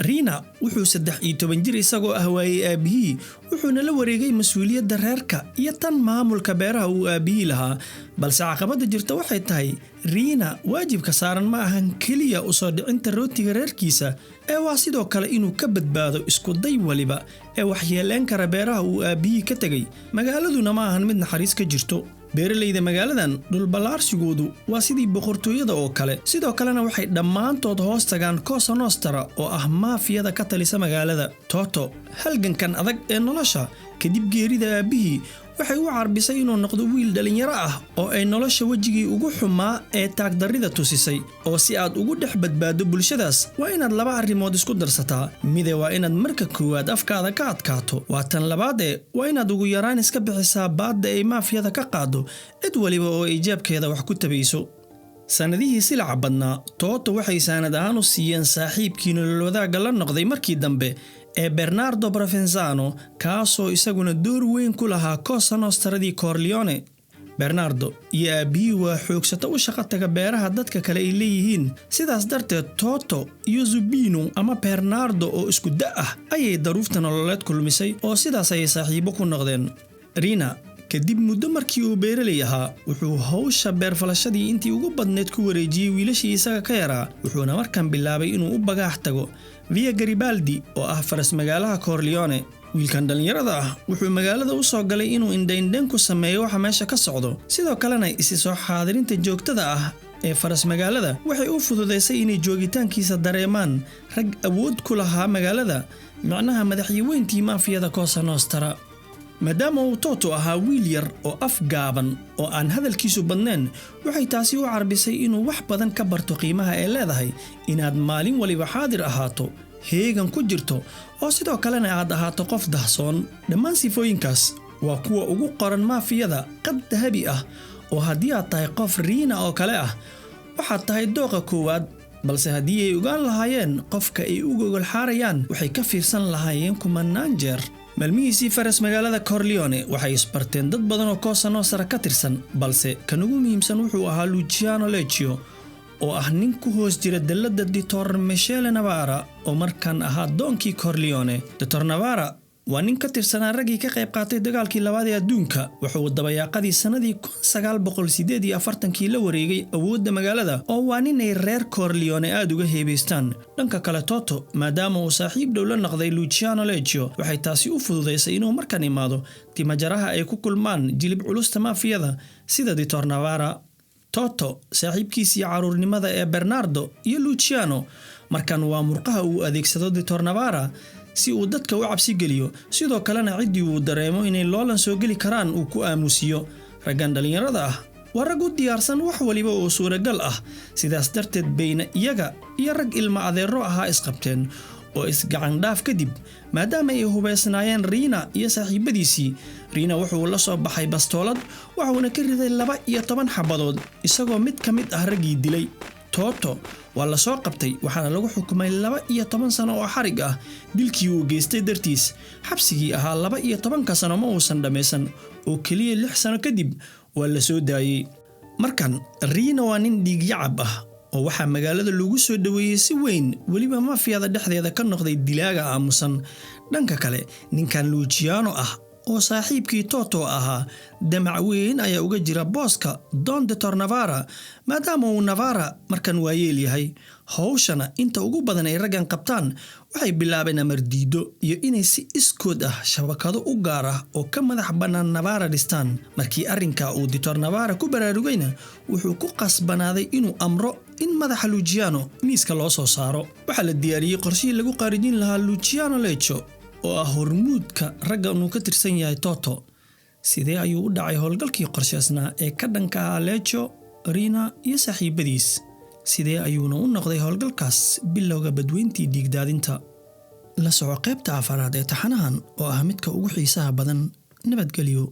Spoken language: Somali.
Riina wuxuu 13 jir isagoo ah waayey aabbihii, wuxuuna la wareegay mas-uuliyadda reerka iyo tan maamulka beeraha uu aabbihii lahaa. Balse caqabadda jirta waxay tahay, Riina waajibka saaran ma ahan keliya u soo dhicinta rootiga reerkiisa, ee waa sidoo kale inuu ka badbaado isku day waliba ee waxyeeleyn kara beeraha uu aabbihii ka tegay. Magaaladuna ma ahan mid naxariis ka jirto. Beeralayda magaaladan dhulballaarsigoodu waa sidii boqortooyada oo kale, sidoo kalena waxay dhammaantood hoos tagaan Cosa Nostra, oo ah maafiyada ka talisa magaalada. Toto halgankan adag ee nolosha kadib geerida aabbihii waxay u carbisay inuu noqdo wiil dhallinyaro ah oo ay nolosha wejigii ugu xumaa ee taagdarrida tusisay. Oo si aad ugu dhex badbaaddo bulshadaas, waa inaad laba arrimood isku darsataa: mide waa inaad marka koowaad afkaada ka adkaato, waa tan labaadee waa inaad ugu yaraan iska bixisaa baadda ay maafiyada ka qaado cid waliba oo ay jeebkeeda wax ku tabayso. Sannadihii silaca badnaa, Toto waxay saanad ahaan u siiyeen saaxiibkii nolol wadaagga la noqday markii dambe ee Bernardo Provenzano, kaasoo isaguna door weyn ku lahaa Cosa Nostradii Corleone. Bernardo iyo aabbihii waa xoogsato u shaqo taga beeraha dadka kale ay leeyihiin. Sidaas darteed Toto iyo Zubino ama Bernardo oo isku da' ah ayay daruufta nololeed kulmisay, oo sidaas ayay saaxiibo ku noqdeen. Riina kadib muddo markii uu beeraley ahaa, wuxuu hawsha beerfalashadii intii ugu badneed ku wareejiyey wiilashii isaga ka yaraa, wuxuuna markan bilaabay inuu u bagaax tago Via Garibaldi, oo ah faras magaalaha Corleone. Wiilkan dhallinyarada ah wuxuu magaalada u soo galay inuu indhaindhayn ku sameeyo waxa meesha ka socdo. Sidoo kalena isi soo xaadirinta joogtada ah ee faras magaalada waxay u fududaysay inay joogitaankiisa dareemaan rag awood ku lahaa magaalada, micnaha madaxyaweyntii maafiyada Cosa Nostra. Maadaama uu Toto ahaa wiil yar oo af gaaban oo aan hadalkiisu badnayn, waxay taasi u carbisay inuu wax badan ka barto qiimaha ay leedahay inaad maalin waliba xaadir ahaato, heegan ku jirto, oo sidoo kalena aad ahaato qof dahsoon. Dhammaan sifooyinkaas waa kuwa ugu qoran maafiyada qad dahabi ah, oo haddii aad tahay qof Riina oo kale ah, waxaad tahay dooqa koowaad. Balse haddii ay ogaan lahaayeen qofka ay u gogol xaarayaan, waxay ka fiirsan lahaayeen kumanaan jeer. Maalmihiisii faras magaalada Corleone waxay isbarteen dad badan oo Cosa Nostra ka tirsan, balse kan ugu muhiimsan wuxuu ahaa Luciano Leccio, oo ah nin ku hoos jira dalladda Dottor Michele Navarra, oo markan ahaa doonkii Corleone. Dottor Navarra waa nin ka tirsanaa raggii ka qayb qaatay dagaalkii labaad ee adduunka. Wuxuu dabayaaqadii sannadii 1948kii la wareegay awoodda magaalada, oo waa nin ay reer Corleone aad uga heebaystaan. Dhanka kale, Toto maadaama uu saaxiib dhow la noqday Luciano Leccio, waxay taasi u fududaysay inuu markan imaado timajaraha ay ku kulmaan jilib culusta maafiyada sida Dottor Navarra. Toto, saaxiibkiisii caruurnimada ee Bernardo iyo Luciano markan waa murqaha uu adeegsado Dottor Navarra si uu dadka u cabsi geliyo, sidoo kalena ciddii uu dareemo inay loolan soo geli karaan uu ku aamusiyo. Raggan dhallinyarada ah waa rag u diyaarsan wax waliba oo suuragal ah. Sidaas darteed bayna iyaga iyo rag ilma adeero ahaa isqabteen oo isgacan dhaaf kadib, maadaama ay hubaysnaayeen Riina iyo saaxiibadiisii. Riina wuxuu la soo baxay bastoolad, waxuuna ka riday 12 xabadood, isagoo mid ka mid ah raggii dilay. Toto waa la soo qabtay, waxaana lagu xukumay 12 sano oo xarig ah dilkii uu geystay dartiis. Xabsigii ahaa 12-ka sano ma uusan dhammaysan, oo keliya 6 sano kadib waa la soo daayey. Markan Riina waa nin dhiigyacab ah, oo waxaa magaalada lagu soo dhoweeyey si weyn, weliba mafiyada dhexdeeda ka noqday dilaaga aamusan. Dhanka kale, ninkan Luciano ah oo saaxiibkii Toto ahaa, damac weyn ayaa uga jira booska Don Dottor Navarra, maadaama uu Navarra markan waayeel yahay, howshana inta ugu badan ay raggan qabtaan. Waxay bilaabeen amar diido iyo inay si iskood ah shabakado u gaar ah oo ka madax bannaan Navarra dhistaan. Markii arrinka uu Dottor Navarra ku baraarugayna, wuxuu ku qasbanaaday inuu amro in madaxa Luciano miiska loo soo saaro. Waxaa la diyaariyey qorshihii lagu qaarijin lahaa Luciano Leccio, oo ah hormuudka raggan uu ka tirsan yahay Toto. Sidee ayuu u dhacay howlgalkii qorsheysnaa ee ka dhanka ahaa Leccio, Riina iyo saaxiibadiis? Sidee ayuuna u noqday howlgalkaas bilowga badweyntii dhiigdaadinta? La soco qaybta afaraad ee taxanahan, oo ah midka ugu xiisaha badan. Nabadgelyo.